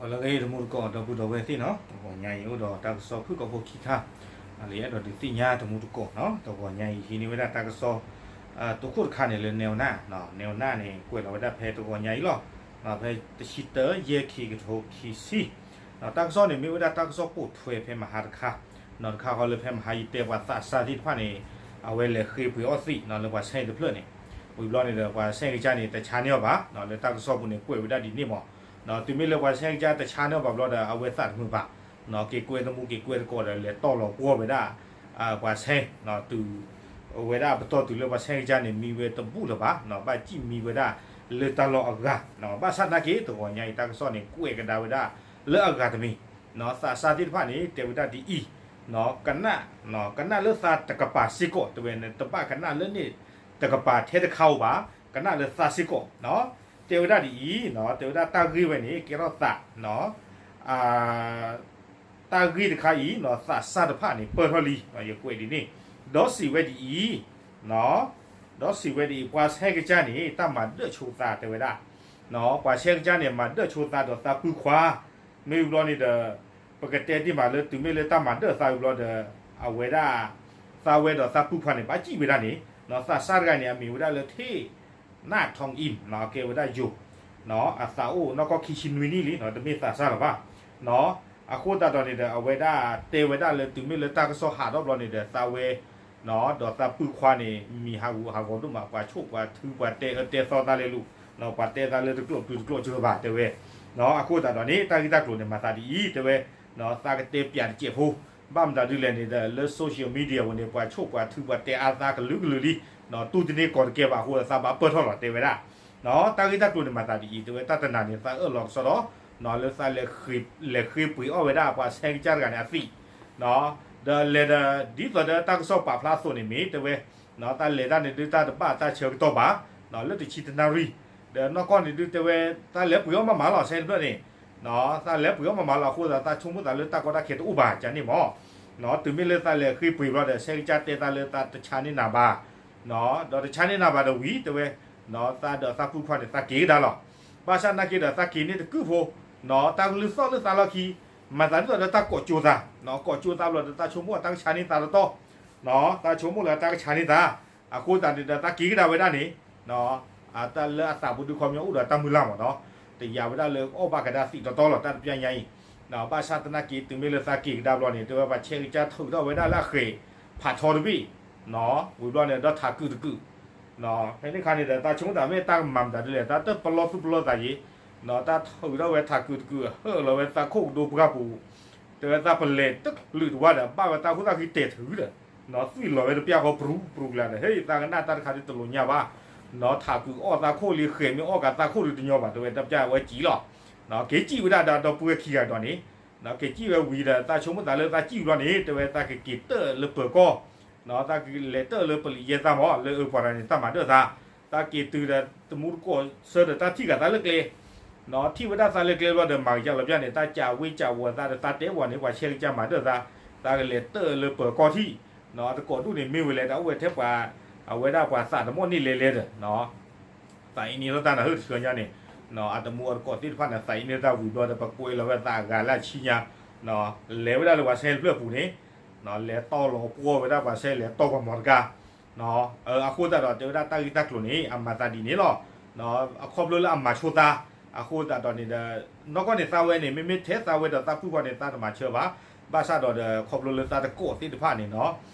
အိၣ်လၢအဂ့ၤ တမူတကိး ဒီပုၢ်ဒီဝဲၢ်သ့ၣ်နီၤ, တဂီၤညါအံၤ အိၣ်ဒီးတၢ်ကစီၣ်ဖုၣ်ကိာ်ဖိခံခါ, လၢအဲၣ်ဒိးဒုးသ့ၣ်ညါတမူတကိးနီၤ, တဂီၤညါအံၤ ဟံးန့ၢ်ဝဲဒၣ်တၢ်ကစီၣ် တခိၣ်တခါန့ၣ်လၢ နဲဝနၢ်, နဲဝနၢ်န့ၣ် ကွဲးလီၤဝဲဒၣ်ဖဲတဂီၤညါအံၤလီၤ, ဖဲတဆံတၢ ယဲၢ် ခံကထိခံဆံ တၢ်ကစီၣ်န့ၣ်မ့ၢ်ဝဲဒၣ်တၢ်ကစီၣ်ပိာ်ထွဲဖဲမဟါတခါ, တခါဃီလၢဖဲမဟါယတဲပှၤသးစၢ်သ့ၣ်တဖၣ်န့ၣ် အဝဲလဲၤဃ့ပှ့ၤအီၣ်သံးနီၤ လၢပှၤဆဲတဖျၢၣ်န့ၣ်, ဝံၤဘျီန့ၣ်ဒီး ပှၤဆဲကစၢ်န့ၣ် တဆါန့ၢ်အီၤဘၣ်, လၢတၢ်ကစီၣ်ပူၤန့ၣ် ကွဲးဝဲဒၣ်ဒ်န့ၣ်မး, တုၤမ့ၢ်လၢပှၤဆဲကစၢ်တဆါန့ၢ်အီၤဘၣ်ဘျီဒီး အဝဲသးတမုာ်ဘၣ်, က့ၤကွဲတမူက့ၤကွဲတကိးဒီး လဲၤတီၢ်လီၤပှီၢ်ဝဲဒၣ် ပှၤဆဲ, တုၤ အဝဲဒၣ်ပတီၢ်တုၤလၢပှၤဆဲကစၢ်န့ၣ် မံဝဲတဘူၣ်လၢၤဘၣ်, ဘၣ်စံၣ်မံဝဲဒၣ်လၢတၢ်လီၢ်အဂၤ, ဘၣ်ဆၣ်သနာ်က့ တဂီၤညါအံၤတၢ်ကစီၣ်န့ၣ် ကွဲးကဒါဝဲဒၣ်လၢအဂၤတမံၤ, သးစၢ်သ့ၣ်တဖၣ်န့ၣ် တဲဝဲဒၣ်ဒ်အံၤ, ကနၣ်, ကနၣ်လၢသးတကပၤစ့ၢ်ကီး, တဲဝဲန့ၣ် တဘၣ်ကနၣ်လၢန့ၣ်တကပၤထဲတခါဧိၤဘၣ်, ကနၣ်လၢသးစ့ၢ်ကီး, တဲဝဲဒၣ်ဒ်အံၤ, တဲဝဲဒၣ်တၢ်ဂ့ၢ်ဝဲန့ၣ် ကဲထီၣ်သး တၢ်ဂ့ၢ်တခါအံၤ သးစၢ်တဖၣ်န့ၣ် ပၢၢ်ထီၣ်လံ, ယကွဲးဒ်န့ၣ်, ဒီးစံးဝဲဒ်အံၤ, ဒီးစံးဝဲဒ်အံၤ, ပှၤဆဲကစၢ်န့ၣ် တၢ်မၤဒၢၣ်ဆိသးတဲဝဲဒၣ်, ပှၤဆဲကစၢ်န့ၣ် မၤဒၢၣ်ဆိသးဒီးသးပုၢ်ခွါ, မ့ၢ်ဝံၤဘျီန့ၣ်ဒီး ပကတဲတ့ၢ်မးလၢတုၤမ့ၢ်လၢတၢ်မၤဒၢၣ်သးဝံၤဘျီဒီး အဝဲဒၣ် သးဝဲဒီးသးပုၢ်ခွါန့ၣ် ဘၣ်စံၣ်ဝဲဒၣ်န့ၣ်, သးစၢ်တဂၤန့ၣ် အမံၤဝဲဒၣ်လၢ ထ့ၣ်နၢ်ထွင်အံၣ် ကဲဝဲဒၣ်ယိၤ, အသးအိၣ်နီၢ်ကီၢ်ခံဆံနွံနံၣ်လံ, တမ့ၢ်သးစၢ်လၢၤဘၣ်, အဃိသတးဒီးန့ၣ်ဒီး အဝဲဒၣ်တဲဝဲဒၣ်လၢတုၤမ့ၢ်လၢတၢ်ကစီၣ်ဟးထီၣ်ဘျီန့ၣ်ဒီး သးဝဲ ဒီးသးပုၢ်ခွါန့ၣ် မံၤဟးဂူာ်ဟးဂီၤဒိၣ်မး, ပှၤဆိၣ်ပှၤထုပှၤတဲအၢတဲသီသးလဲၤလိာ်, ပှၤတဲသးလၢတကျိာ်ပျုၤတကျိာ်စၢၤဘၣ်တဲဝဲ, အဃိသတးဒီးန့ၣ် တၢ်ဂ့ၢ်တၢ်ကျိၤန့ၣ် မၤသးဒ်အံၤတဲဝဲ, သးကတဲပၠးတစဲးဖိ, ဘၣ်မတၤဒ်လဲၣ်န့ၣ်ဒီး လၢ social media ဝဲန့ၣ် ပှၤဆိၣ်ပှၤထုပှၤတဲအါသးကလုာ်ကလုာ်လံ, တူၢ်တန့ၢ်ကီးတကဲဘၣ်အဃိ သးဘၣ်ပၢၢ်ထီၣ်လီၤတဲဝဲဒၣ်, တၢ်ဂ့ၢ်တၢ်ကျိၤန့ၣ်မၤသးဒ်အံၤ တဲဝဲတၢ်တနၤန့ၣ် သးအၢၣ်လီၤကစီဒီး လၢသးလဲၤဃ့ပှ့ၤအီၣ်ဝဲဒၣ်ပှၤဆဲကစၢ်တဂၤန့ၣ်အသံး, ဒီးလဲၤဒီး ဒ်သိးဒီးတၢ်ကစီၣ်ပာ်ဖျါအသိးန့ၣ်မ့ၢ်တဲဝဲ, သးလဲၤတၢ်န့ၣ်ဒုးတၢ်တဘၣ်တၢ်ဆၢကတီၢ်ဘၣ်, လၢတဆံတနၣ်ရံၣ်, ဒီးနီၢ်ကီၢ်န့ၣ်ဒုးတဲဝဲ, သးလဲၤပှ့ၤအီၣ်မးမးလီၤ ဆဲတဖျၢၣ်န့ၣ်, သးလဲၤပှ့ၤအီၣ်မးမးလီၤအဃိသတး သးဆိကမိၣ်သးလၢတၢ်ကီတၢ်ခဲတအိၣ်ဘၣ်ကန့ၣ်မး, တုၤမ့ၢ်လၢသးလဲၤဃ့ပှ့ၤဘျီဒီး ဆဲကစၢ်တဲသးလၢသးတဆါန့ၢ်နၤဘၣ်, ဒီးတဆါန့ၢ်နၤဘၣ်ဒီးဝံၤတဲဝဲ, သးဒီးသးပုၢ်ခွါန့ၣ် သးက့ၤကဒါလီၤ, ဘၣ်ဆၣ်သနာ်က့ဒီး သးက့ၤန့ၢ်တကုၢ်ဖိ, တၢ်ကလုၢ်သီၣ်လၢသးလီၢ်ခံ, မၤသးဒ်သိးဒီးတၢ်ကိးကၠိသး, ကိးကၠိသးဘျီဒီး သးဆိကမိၣ်အတၢ်ကဆါန့ၢ်သးတတီၢ်, သးဆိကမိၣ်လၢတၢ်ကဆါန့ၢ်သး, အဃိသတးန့ၣ်ဒီး သးက့ၤကဒါဝဲဒၣ်န့ၣ်, တၢ်လၢအသးပူၤဒုးခီပညီအိၣ်ဒီးတၢ်မုၢ်လၢ်မးနီၤ, တယာ်ဝဲဒၣ်လၢအီၣ်ဘၣ်ကဒါသံးတီတီလီၤ တၢ်တပျၢ်ညါအံၤ, ဘၣ်ဆၣ်သနာ်က့ တုၤမ့ၢ်လၢသးက့ၤကဒါဘျီန့ၣ် တဲဝဲပှၤဆဲကစၢ်ထုးထီၣ်ဝဲဒၣ်လၢအဃဲၤ ဖးထီတဘ့ၣ်, ဝံၤဘျီန့ၣ် ဒီးထးကုာ်တကုာ်, ဖဲန့ၣ်အခါန့ၣ်ဒီး သးဆိကမိၣ်သးမ့ၢ်တၢ်ကမၤမတၤဒ်လဲၣ် တၢ်တပလီၢ်သူၣ်ပလီၢ်သးယ့ၤ, တၢ်ထုးထီၣ်ဝဲထးကုာ်တကုာ် ဟၢၣ်လီၤဝဲသးခိၣ်ကဒိပှၢ်ပူၤ, တဲဝဲသးပလဲၤတချုးတဝၢ်ဒီး ဘၣ်ဝဲသးခိၣ်သးဃံတဲာ်ထုးဒီး, သွံၣ်လီၤဝဲတပျၢ်ဃီ ပရူၤပရူၤကျါဒီး ဟဲ သးကနၣ်တၢ်တခါဒ်တလိာ်ညၣ်ဘၣ်, ထးကုာ်အီၣ်သးခိၣ်လံ ဃဲၤမ့ၢ်အီၣ်ကးသးခိၣ်ဒုးတညီဘၣ် တဲဝဲတပျၢ်ဝဲစံၣ်လီၤ, က့ၤစံၣ်ဝဲဒၣ်ဒီးဒီပုၢ်ဝဲၢ်ခံဂၤဒီးန့ၣ်, က့ၤစံၣ်ဝဲဝံၤဒီး သးဆိကမိၣ်သးလၢသးစံၣ်ဘျီန့ၣ် တဲဝဲသးကက့ၤတၢၣ်လၢပၢၤကီၢ်, သးကလဲၤတၢၣ်လၢပလံးယဲၢ်သၣ်မး လၢအပှၤတဂၤန့ၣ် တၢ်မၤဒၢၣ်သး, သးက့ၤတုၤဒီးတမူတကိးဆၢဒီးတၢ်ထံၣ်ဃာ်သးလၢကျဲ ထံၣ်ဝဲဒၣ်သးလၢကျဲဘျီဒီး မၤကယၢ်လီၤပျၢ်န့ၣ် တၢ်ကးဝ့ကးဝီၤသးဒီးသးတဲဝဲန့ၣ် ပှၤဆဲကစၢ်မၤဒၢၣ်သး, သးကလဲၤတၢၣ်လၢပၢၤကီၢ်ထံၣ်, တကိးဒူၣ်န့ၣ်မ့ၢ်ဝဲလဲၣ် တၢ်အိၣ်ဝဲထဲပှၤ, အဝဲဒၣ်ပှၤသးတမီၣ်န့ၢ်လဲၤလဲၤဒီး, သးအံၤန့ၣ်လီၤတၢ်နၢ်ဟၢၣ်တဆှၢညါန့ၣ်, အတမူအတကိးသ့ၣ်တဖၣ်န့ၣ် သးအံၤန့ၣ်တၢ်ဝံၤဘျီဒီး ပကွဲးလီၤဝဲသးအဂၤလၢအဆံညါ, လဲၤဝဲဒၣ်လၢပှၤဆဲတဖျၢၣ်ပူၤန့ၣ်, လဲၤတီၢ်လီၤပှီၢ်ဝဲဒၣ်ပှၤဆဲလဲၤတီၢ်ပှၤမီတကါ အဃိသတးဒီး တဲဝဲဒၣ်တၢ်ဂ့ၢ်တၢ်ကျိၤန့ၣ် အမၤသးဒ်န့ၣ်လီၤ. အခီဖျိလၢအမၤဆိသး, အဃိသတးဒီးန့ၣ်ဒီး နီၢ်ကီၢ်န့ၣ်သးဝဲန့ၣ် မ့မ့ၢ်ထဲသးဝဲဒီးသးပုၢ်ဃီန့ၣ် သးတမၤဆၢဘၣ်. ဘၣ်ဆၣ်ဒီးဒီး ခီဖျိလၢသးတကိးသ့ၣ်တဖၣ်န့ၣ်နီၤ,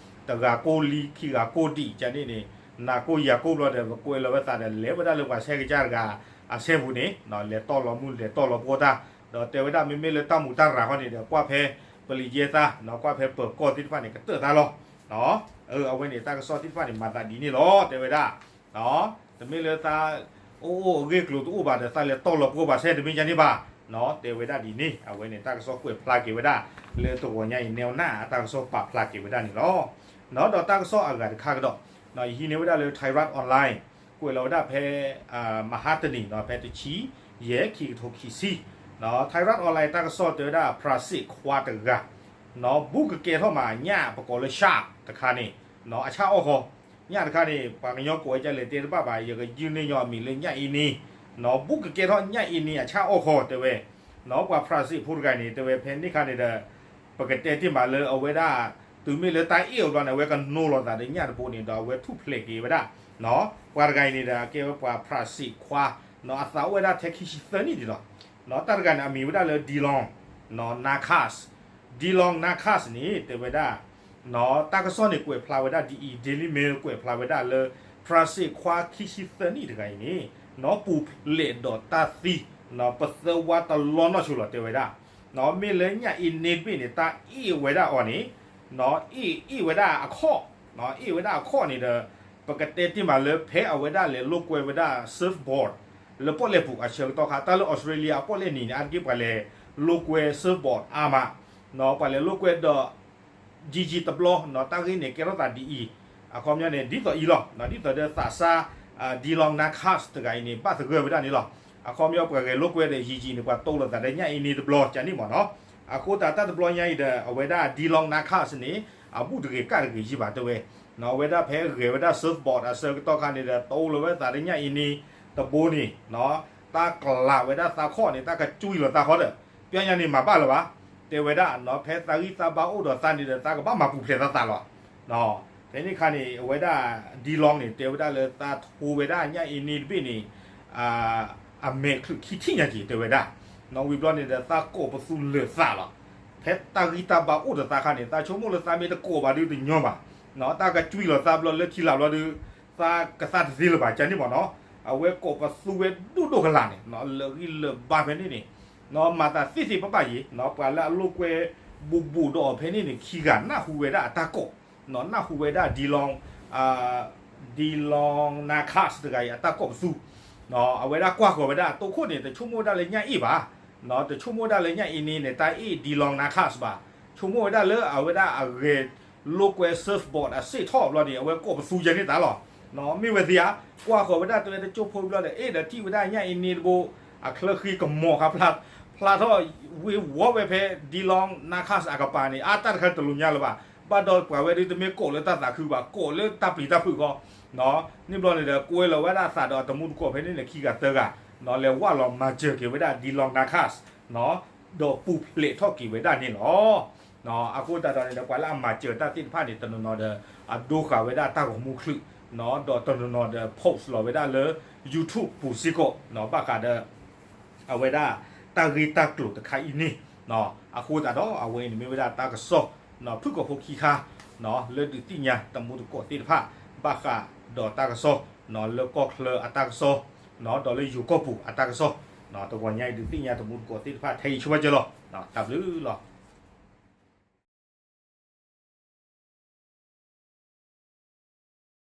တဂၤကိးလံ ခံဂၤကိးဒံး ကန့ၣ်န့ၣ် နၤကိးယၤကိးဘျီဒီး ပကွဲးလီၤဝဲသးဒီး လဲၤဝဲဒၣ်လၢပှၤဆဲကစၢ်တဂၤအဆဲပူၤန့ၣ် လဲၤတီၢ်လီၤမုၢ်လဲၤတီၢ်လီၤပှီၢ်တၢ်, ဒီးတဲဝဲဒၣ်မ့မ့ၢ်လၢတၢ်မူးတၢ်ရၤဃီန့ၣ်ဒီး ကွၢ်ဖဲပလံးယဲၢ်သၣ်, ကွၢ်ဖဲပၢၤကီၢ်သ့ၣ်တဖၣ်န့ၣ် ကတၢၢ်သးလီၤ. အဝဲန့ၣ်တၢ်ကစီၣ်သ့ၣ်တဖၣ်န့ၣ် မၤသးဒ်န့ၣ်လီၤ တဲဝဲဒၣ်. တမ့ၢ်လၢသးအိၣ်အိၣ်အဂ့ၢ်ကျိၤတအိၣ်ဘၣ်ဒီး သးလဲၤတီၢ်လီၤပှီၢ်ပှၤဆဲတမ့ၢ်ကန့ၣ်ဘၣ်, တဲဝဲဒၣ်ဒ်န့ၣ်. အဝဲန့ၣ်တၢ်ကစီၣ်ကွဲးဖျါက့ၤဝဲဒၣ် လၢတဂီၤညါအံၤ နဲဝ်နၢ်အတၢ်ကစီၣ်ပာ်ဖျါက့ၤဝဲဒၣ်န့ၣ်လီၤ. ဒီးတၢ်ကစီၣ်အဂၤတခါကဒီး ယဟံးန့ၢ်ဝဲဒၣ်လၢ Thairath Online ကွဲးလီၤဝဲဒၣ်ဖဲ မဟါတနံၤ ဖဲတဆံယဲၢ် ခံကထိခံဆံ, Thairath Online တၢ်ကစီၣ်တဲဝဲဒၣ် ဖြးစ့းခွါတဂၤ ဘူးကကဲထီၣ်မးညၣ်ပကိးလၢ shark တခါန့ၣ် အဆၣ်အီၣ်ဃီ, ညၣ်တခါန့ၣ် ပှၤကညီကိးဝဲဒ်လဲၣ်တဲတဘၣ်ဘၣ်, ယကယုၢ်န့ၢ်ညီအမံၤလၢညၣ်အ့န့, ဘူးကကဲထီၣ်ညၣ်အ့န့အဆၣ်အီၣ်ဃီတဲဝဲ, ပှၤဖရၣ်စ့ၣ်ဖိတဂၤအံၤန့ၣ် တဲဝဲဖဲန့ၣ်ခါန့ၣ်ဒီး ပကတဲတ့ၢ်မးလၢအဝဲဒၣ် တုၤမ့ၢ်လၢတၢ်အ့ၣ်အီၤဘျီန့ၣ် အဝဲကနိလီၤသးဒီးညၣ်တဘိန့ၣ် ဒီးအဝဲထူၣ်ဖျဲးက့ၤဝဲဒၣ် ပှၤတဂၤအံၤန့ၣ်ဒီး အကဲဝဲပှၤဖရၣ်စ့ၣ်ခွါ အသးအိၣ်ဝဲဒၣ်ထဲခံဆံသၢနံၣ်ဒံးလီၤ. တၢ်တဂၤန့ၣ် အမံၤဝဲဒၣ်လၢ Delon Narcisse, Delon Narcisse န့ၣ် တဲဝဲဒၣ် တၢ်ကစီၣ်န့ၣ်ကွဲးဖျါဝဲဒၣ်ဒ်အံၤ, Daily Mail ကွဲးဖျါဝဲဒၣ်လၢ ဖရၣ်စ့ၣ်ခွါခံဆံသၢနံၣ်တဂၤအံၤန့ၣ် ပူၤဖျဲးဒီးတၢ်သံ ပသၢဝါတလီၢ်နီၢ်ဆိလီၤ တဲဝဲဒၣ်. မ့ၢ်လၢညၣ်အ့န့တဘ့ၣ်န့ၣ် တၢ်အ့ၣ်ဝဲဒၣ်အီၤန့ၣ် အ့ၣ် အ့ၣ်ဝဲဒၣ်အခီၣ်, အ့ၣ်ဝဲဒၣ်အခီၣ်န့ၣ်ဒီး ပကတဲတ့ၢ်မးလၢဖဲအဝဲဒၣ်လဲၤလိာ်ကွဲဝဲဒၣ် surfboard လၢပီၣ်လဲၣ်ပူၤအဆၢကတီၢ်ခါ တၢ်လၢအီစထြ့လယါအပီၣ်လဲၣ်နံၤန့ၣ် အါတက့ၢ်ပှၤလဲၤလိာ်ကွဲ surfboard အါမး, ပှၤလဲၤလိာ်ကွဲဒီး ယံာ်ယံာ်တဘျီ တၢ်ဂ့ၢ်န့ၣ်ကဲထီၣ်သးဒ်အံၤ, အခီပညီန့ၣ် ဒ်သိးအံၤလီၤ, ဒ်သိးဒီးသးစၢ် Delon Narcisse တဂၤအံၤန့ၣ် ဘၣ်သဂၢၢ်ဝဲဒၣ်န့ၣ်လီၤ. အခီပညီပှၤဂဲၤလိာ်ကွဲဒီးယံာ်ယံာ်န့ၣ် ပှၤတိလီၤသးဒီးညၣ်အ့န့တဘျီကန့ၣ်မ့ၢ်နီၤ. အဃိသတးတၢ်တဘျီညါအံၤဒီး အဝဲဒၣ် Delon Narcisse န့ၣ် အဘူးတဂ့ၤကၣ်တဂ့ၤယံာ်ဘၣ်တဲဝဲ, အဝဲဒၣ်ဖဲဂဲၤဝဲဒၣ် surfboard အဆၢကတီၢ်ခါန့ၣ်ဒီး တိလီၤဝဲသးဒီးညၣ်အ့န့တဘိန့ၣ် တၢ်ကလၤဝဲဒၣ်သးခီၣ်န့ၣ် တၢ်ကကွံလီၤသးခီဒီး ပျီညါန့ၣ်မၤဘၣ်လၢၤဘၣ်, တဲဝဲဒၣ် ဖဲသးဂံၢ်သးဘါအိၣ်ဒီးသးန့ၣ်ဒီး သးကဘၣ်မၤပူၤဖျဲးသးသးလီၤ. ဖဲန့ၣ်ခါန့ၣ် အဝဲဒၣ် Delon န့ၣ် တဲဝဲဒၣ်လၢသးထိဝဲဒၣ်ညၣ်အ့န့တဘ့ၣ်န့ၣ် အမဲာ်ချုးခံထံၣ်ညါက့ၤတဲဝဲဒၣ်, ဝံၤဘျီန့ၣ်ဒီး သးကိးပသူလၢာ်သးလီၤ. ဖဲတၢ်ဂံၢ်တၢ်ဘါအိၣ်ဒီးသးခါန့ၣ် သးဆိကမိၣ်လၢသးမ့ၢ်တကိးဘၣ်ဒုးတညီဘၣ်, တၢ်ကကွံလီၤသးဘျီလၢထံလာ်ဘျီဒုး သးကသးတသ့လၢၤဘၣ်ကန့ၣ်မ့ၢ်နီၤ. အဝဲကိးပသူဝဲဒိၣ်ဒိၣ်ကလာ်န့ၣ် လၢာ်ဂံၢ်လၢာ်ဘါဖဲန့ၣ်န့ၣ် မၤသးသ့သ့ပၣ်ပၣ်ယံၤ ပှၤလၢအလိာ်ကွဲဘူးဘူးဒီးအီၤဖဲန့ၣ်န့ၣ် ခံဂၤ နၢ်ဟူဝဲဒၣ်အတၢ်ကိး, နၢ်ဟူဝဲဒၣ် Delon, Delon Narcisse တဂၤအံၤအတၢ်ကိးပသူ, အဝဲဒၣ်ကွၢ်ဃီၤဝဲဒၣ်အတိခိၣ်န့ၣ် တဆိကမိၣ်ဝဲဒၣ်လၢညၣ်အ့ဘၣ်, တဆိကမိၣ်ဝဲဒၣ်လၢညၣ်အ့န့န့ၣ် တၢ်အ့ၣ် Delon Narcisse ဘၣ်, ဆိကမိၣ်ဝဲဒၣ်လၢအဝဲဒၣ်အဂဲၤလိာ်ကွဲ surfboard အစ့ၣ်ထီၣ်ဘျီန့ၣ် အဝဲကိးပသူယဲန့ၣ်တၢ်လီၤ. မ့ၢ်ဝဲသ့ဧါ, ကွၢ်ဃီၤဝဲဒၣ်တဲဝဲတကၠိဖိဘျီဒီး အ့ၣ်ဒီးထံၣ်ဝဲဒၣ်ညၣ်အ့န့တဘိ အချၢဃံကမီၤခါ ဖျါထီၣ်ဝ့ၤဝီဝဲဖဲ Delon Narcisse အကပၤန့ၣ် အါတၢ်တခါတလိၤညါလၢၤဘၣ်, ဘၣ်ဒီးပှၤဝဲဒုးတမ့ၢ်ကိးလၢတၢ်သးခုဘၣ် ကိးလၢတၢ်ပျံၤတၢ်ဖုးဃီ, န့ၣ်ဘျီန့ၣ်ဒီး ကွဲလီၤဝဲဒၣ်အသးဒီးအတမူတကိးဖဲန့ၣ်န့ၣ် ခံဂၤသၢဂၤ, လဲၤဝၢ်လီၤမၤစၢၤက့ၤဝဲဒၣ် Delon Narcisse ဒီးပူၤဖျဲးထီၣ်က့ၤဝဲဒၣ်န့ၣ်လီၤ. အဃိသတးဒီးန့ၣ်ဒီး ပှၤလၢအမၤစၢၤတၢ်သ့ၣ်တဖၣ်န့ၣ် တနီၤနီၤဒီး အဒိဃာ်ဝဲဒၣ်တၢ်ဂီၤမူချုး, ဒီးတနီၤနီၤဒီး post လီၤဝဲဒၣ်လၢ YouTube ပူၤစ့ၢ်ကီး ဘၣ်ဃးဒီး အဝဲဒၣ်တၢ်ဂ့ၢ်တၢ်ကျိၤတခါအံၤန့ၣ်, အဃိသတးဒီး အဝဲအံၤန့ၣ်မ့ၢ်ဝဲဒၣ်တၢ်ကစီၣ် ဖုၣ်ကိာ်ဖိခံခါ လၢဒုးသ့ၣ်ညါတမူတကိးသ့ၣ်တဖၣ် ဘၣ်ဃးဒီးတၢ်ကစီၣ် လၢကီၢ်ချၢအတၢ်ကစီၣ် ဒီးလၢယိၤကီၢ်ပူၤအတၢ်ကစီၣ်, တဂီၤညါအံၤဒုးသ့ၣ်ညါတမူတကိးသ့ၣ်တဖၣ် ထဲအံၤဆိဘၣ်ကၢလီၤ. တၢ်ဘျုးလီၤ.